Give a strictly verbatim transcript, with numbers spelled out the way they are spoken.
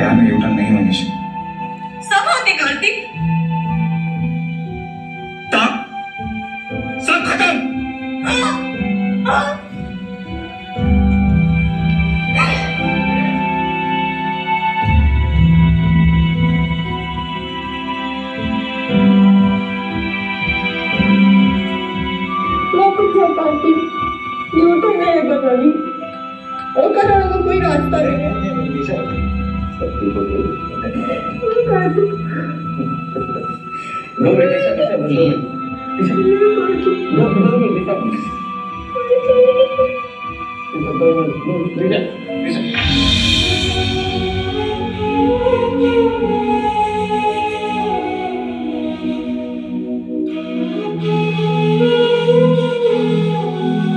यहाँ में यूटर्न नहीं होनी चाहिए। सब होती करती। तब सब खत्म। वापस जा काकी, यूटर्न नहीं है बनानी। ओकर अलावा कोई रास्ता नहीं है। दो मिनट, दो मिनट, दो मिनट।